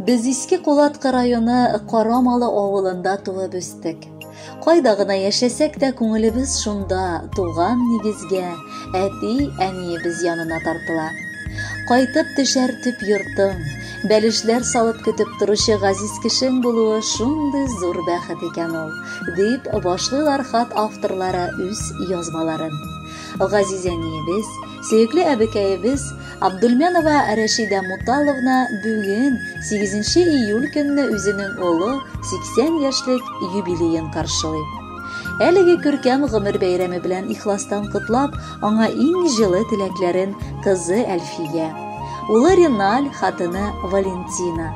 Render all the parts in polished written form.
Без Иске Кулаткы районы Карамалы авылында туып үстек. Кайда гына яшәсәк тә, күңелебез шунда, туган нигезгә, әти-әниебез янына тартыла. Кайтып төшәр төп йортың, бәлешләр салып көтеп торучы газиз кешең булуы шундый зур бәхет икән ул, дип башлыйлар хат авторлары үз язмаларын. Газиз әниебез, сөекле әбекәебез Абдулменова Рәшидә Муталовна бүген, 8 июль көнне үзенең олы 80 яшьлек юбилеен каршылый. Әлеге күркәм гомер бәйрәме белән ихластан котлап, аңа иң җылы теләкләрен кызы Әлфия, улы Реналь, хатыны Валентина,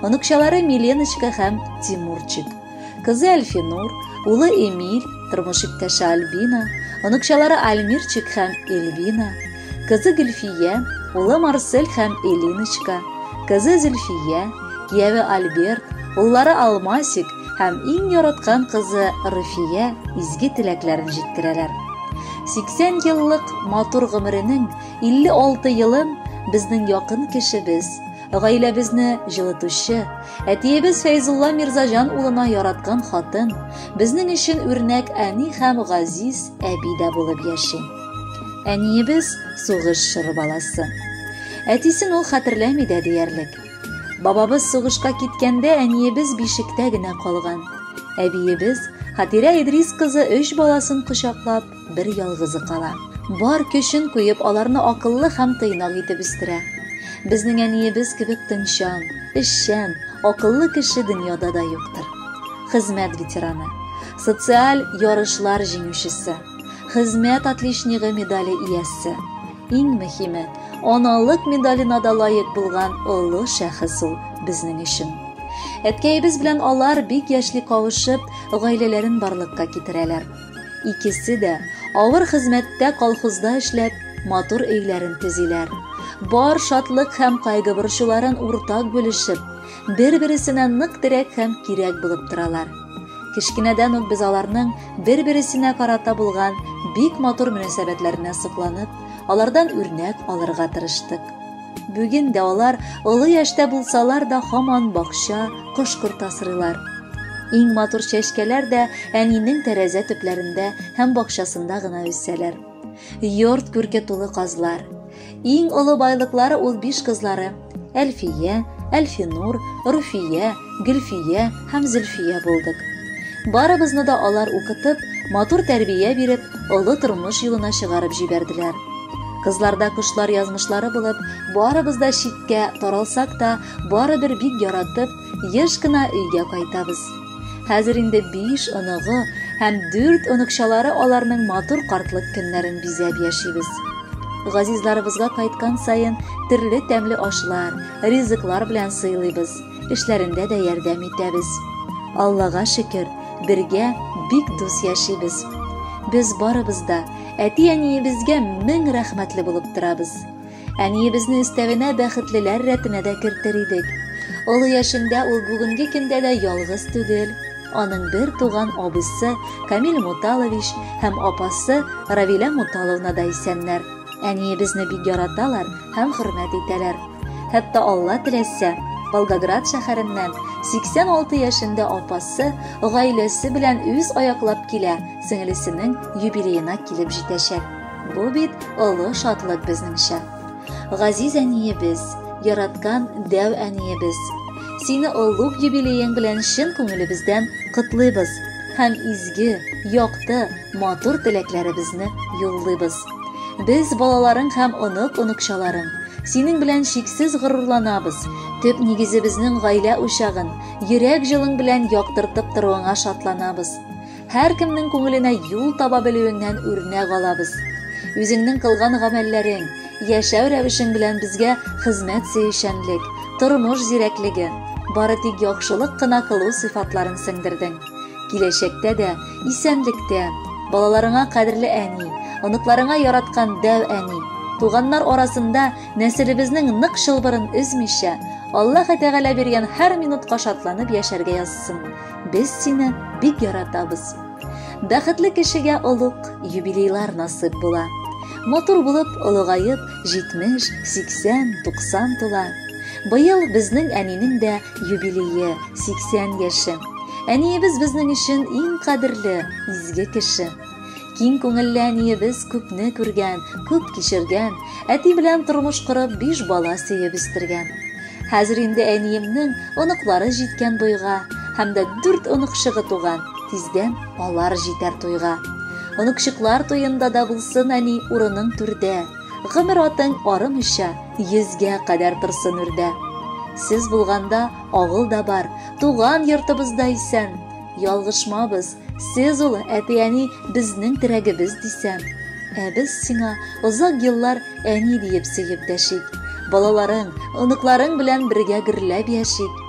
оныкчалары Миленочка һәм Тимурчик, Кызы Әлфинур, улы Эмиль, тормыш иптәше Альбина, оныкчалары Альмирчик һәм Эльвина, кызы Гөлфия, улы Марсель һәм Элиночка, кызы Зөлфия, кияве Альберт, уллары Алмасик һәм иң яраткан кызы Руфия изге теләкләрен җиткерәләр. 80 еллык матур гомеренең 56 елын безнең якын кешебез, гаиләбезне җылытучы, Әтиебез Фәйзулла Мирзаҗан улына яраткан хатын, безнең өчен үрнәк әни һәм газиз әби дә булып яши. Әниебез сугыш чоры баласы. Әтисен ул хәтерләми дә диярлек. Бабабыз сугышка киткәндә әниебез бишектә генә калган. Әбиебез Хатирә Идрис кызы өч баласын кочаклап, бер ялгызы кала. Бар көчен куеп, аларны акыллы һәм тыйнак итеп үстерә. Безнең әниебез кебек тынчан, эшчән, акыллы кеше дөньяда да юктыр. Хезмәт ветераны, социаль ярышлар җиңүчесе, хезмәт отличнигы медале иясе. Иң мөһиме, аналык медаленә дә лаек булган олы шәхес ул безнең өчен. Әткәебез белән алар бик яшьли кавышып, гаиләләрен барлыкка китерәләр. Икесе дә авыр хезмәттә колхозда эшләп, матур өйләрен төзиләр. Бар шатлык һәм кайгы-борчуларын уртак бүлешеп, бер-бересенә нык терәк һәм кирәк булып торалар. Кечкенәдән үк без аларның бер-бересенә карата булган бик матур мөнәсәбәтләренә сокланып, алардан үрнәк алырга тырыштык. Бүген дә алар олы яшьтә булсалар да һаман бакча, кош-корт асрыйлар. Иң матур чәчкәләр дә әнинең тәрәзә төпләрендә һәм бакчасында гына үсәләр. Йорт күрке тулы казлар. Иң олы байлыклары ул биш кызлары Әлфия, Әлфинур, Руфия, Гөлфия һәм Зөлфия булдык. Барыбызны да алар укытып, матур тәрбия биреп, олы тормыш юлына чыгарып җибәрделәр. Кызларда кошлар язмышлары булып, барыбыз да читкә таралсак та, барыбер бик яратып, еш кына өйгә кайтабыз. Хәзер инде биш оныгы һәм дүрт оныкчалары аларның матур картлык көннәрен бизәп яшибез. Газизларыбызга кайткан саен төрле тәмле ашлар, ризыклар белән сыйлыйбыз, эшләрендә дә ярдәм итәбез. Аллага шөкер, бергә бик дус яшибез. Без барыбыз да Әти-әниебезгә мең рәхмәтле булып торабыз. Әниебезне өстәвенә бәхетлеләр рәтенә дә кертер идек. Олы яшендә ул бүгенге көндә дә ялгыз түгел. Аның бер туган абыйсы Камил Муталович һәм апасы Равилә Муталовна да исәннәр. Әниебезне бик яраталар һәм хөрмәт итәләр. Хәтта Алла теләсә, Волгоград шәһәреннән 86 яшендә апасы гаиләсе белән үз аяклап килә, сеңелесенең юбилеена килеп җитәчәк. Бу бит олы шатлык безнеңчә. Газиз әниебез, яраткан дәү әниебез, сине олуг юбилеең белән чын күңелебездән котлыйбыз һәм изге, якты, матур теләкләребезне юллыйбыз. Без балаларың һәм онык-оныкчаларың, синең белән чиксез горурланабыз. Төп нигезебезнең гаилә учагын йөрәк җылың белән яктыртып торуыңа шатланабыз. Һәркемнең күңеленә юл таба белүеңнән үрнәк алабыз. Үзеңнең кылган гамәлләрең, яшәү рәвешең белән безгә хезмәт сөючәнлек, тормыш зирәклеге, бары тик яхшылык кына кылу сыйфатларын сеңдердең. Киләчәктә дә исәнлектә, балаларыңа кадерле әни, оныкларыңа яраткан дәү әни, туганнар арасында нәселебезнең нык чылбырын өзмичә, Аллаһ Тәгалә биргән һәр минутка шатланып яшәргә язсын. Без сине бик яратабыз. Бәхетле кешегә олуг юбилейлар насыйп була. Матур булып, олыгаеп, 70, 80, 90 тула. Быел безнең әнинең дә юбилее, 80 яше. Әниебез безнең өчен иң кадерле, изге кеше. Киң күңелле әниебез күпне күргән, күп кичергән, әти белән тормыш корып, биш бала сөеп үстергән. Хәзер инде әниемнең оныклары җиткән буйга һәм дә дүрт оныкчыгы туган, тиздән алар җитәр туйга. Оныкчыклар туенда да булсын әни урының түрдә. Гомер атың арымыйча йөзгә кадәр торсын үрдә. Сез булганда авыл да бар, туган йортыбыз да исән. Ялгышмабыз, сез ул әти-әни безнең терәгебез дисәм. Ә без сиңа озак еллар әни диеп сөеп дәшик. Балаларың, оныкларың белән бергә гөрләп яшик.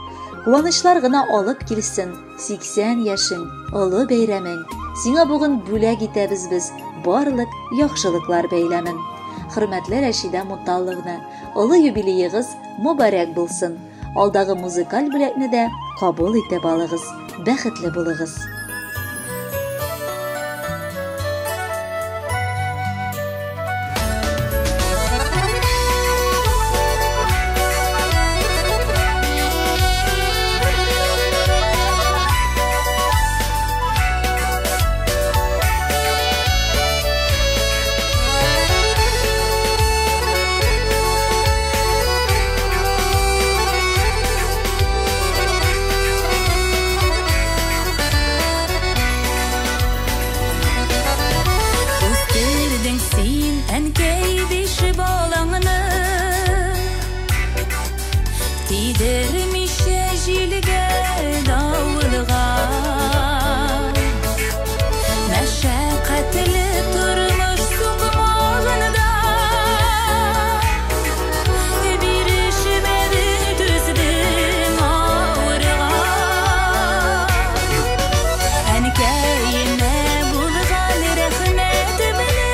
Куанычлар гына алып килсен 80 яшең, олы бәйрәмең. Сиңа бүген бүләк итәбез без барлык яхшылыклар бәйләмен. Хөрмәтле Рәшидә Муталловна, олы юбилеегыз мөбарәк булсын. Алдагы музыкаль бүләкне дә кабул итеп алыгыз. Бәхетле булыгыз. Үстердең син, әнкәй, биш балаңны, Тидермичә җилгә, давылга. Мәшәкатьле тормыш сукмагында Бирешмәдең, түздең авырга. Әнкәемә булган рәхмәтемне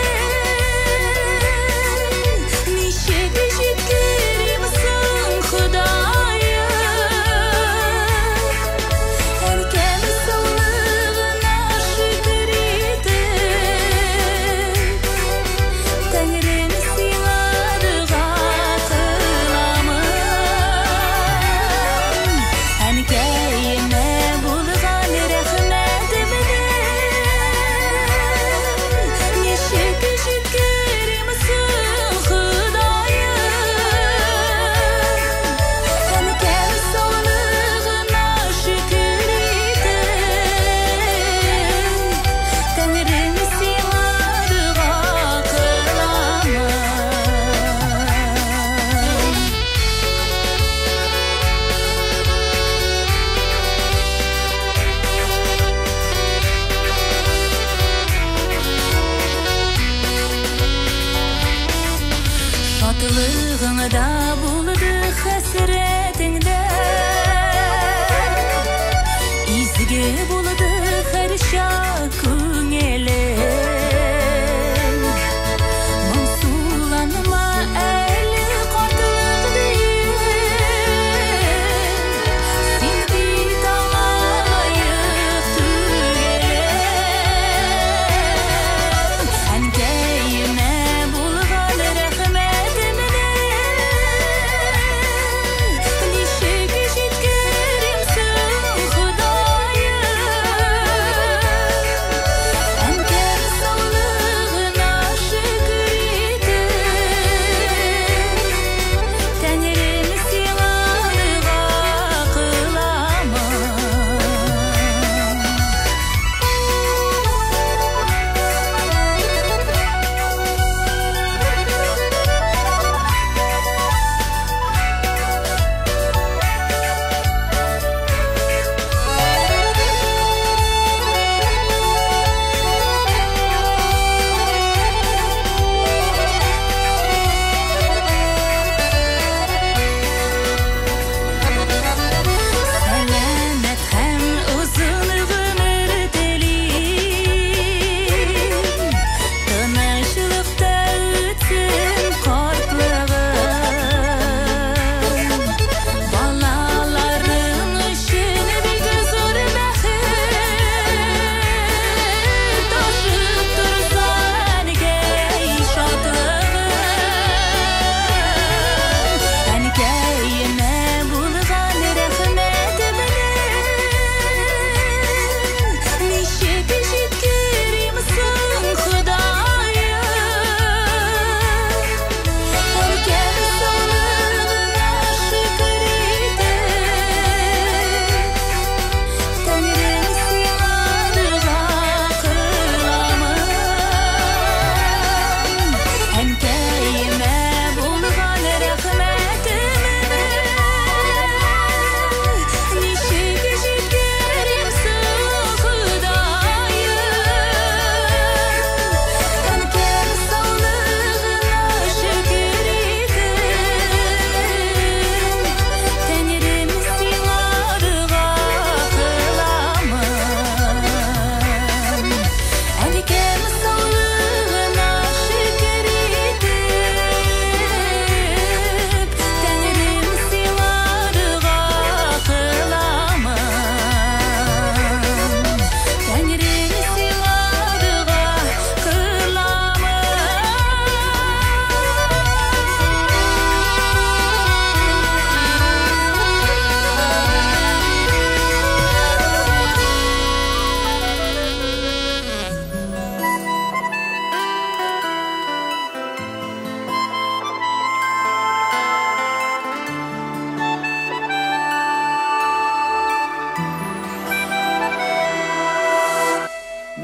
Ничек җиткерим соң, Ходаем?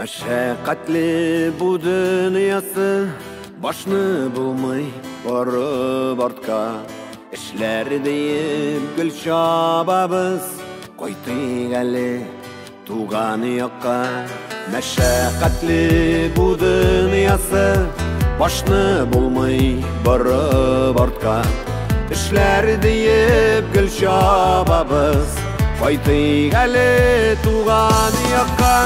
Мәшәкатьле бу дөньясы, башны булмый борып артка. Эшләр диеп гел чабабыз, кайтыйк әле туган якка. Мәшәкатьле бу дөньясы, башны булмый борып артка. Эшләр диеп гел чабабыз, кайтыйк әле туган якка.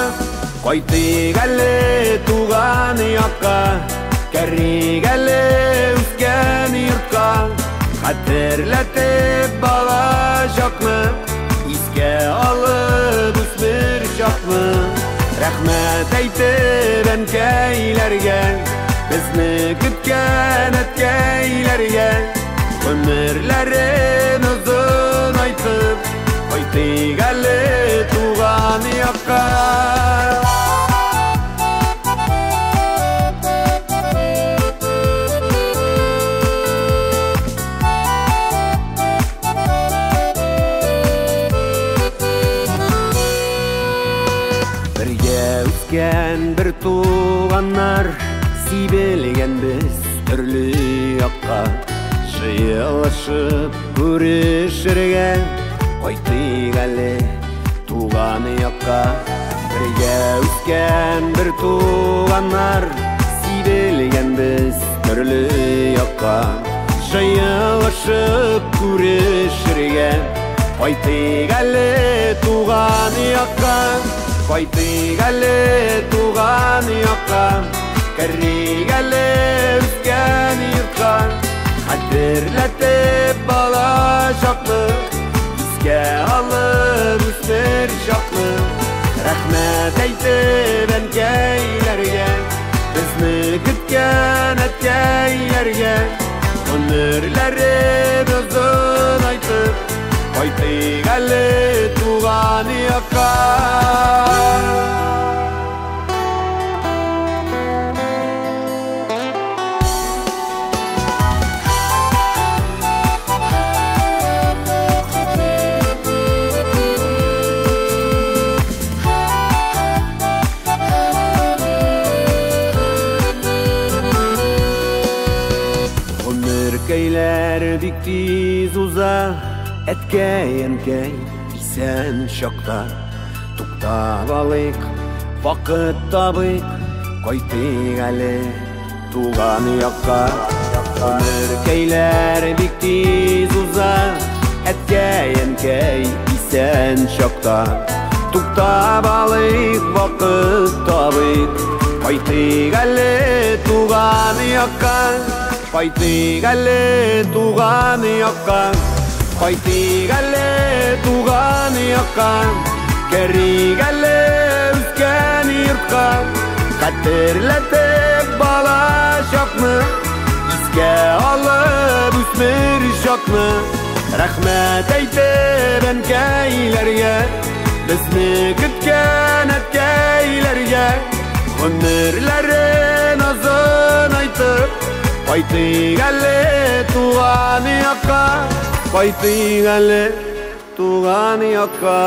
Кайтыйк әле туган якка, керик әле үскән йортка. Хәтерләтеп бала чакны, искә алып үсмер чакны. Рәхмәт әйтеп әнкәйләргә, безне көткән әткәйләргә. Гомерләрен озынайтып, кайтыйк әле туган якка. Бер туганнар сибелгән без төрле якка, җыелышып күрешергә кайтыйк әле туган якка. Бергә үскән бер туганнар сибелгән без төрле якка, җыелышып күрешергә кайтыйк әле туган якка. Кайтыйк әле туган якка, керик әле үскән йортка. Хәтерләтеп бала чакны, искә алып үсмер чакны. Рәхмәт әйтеп әнкәйләргә, безне көткән әткәйләргә. Гомерләрен озынайтып, кайтыйк әле туган якка. Гомеркәйләр бик тиз уза, әткәй, әнкәй исән чакта. Туктап алыйк, вакыт табыйк, кайтыйк әле туган якка. Гомеркәйләр бик тиз уза, әткәй, әнкәй исән чакта. Туктап алыйк, вакыт табыйк, кайтыйк әле туган якка. Кайтыйк әле туган якка, кайтыйк әле туган якка. Керик әле үскән йортка, хәтерләтеп бала чакны, искә алып үсмер чакны. Рәхмәт әйтеп әнкәйләргә, безне көткән әткәйләргә. Гомерләрен озынайтып, кайтыйк әле туган якка, кайтыйк әле туган якка.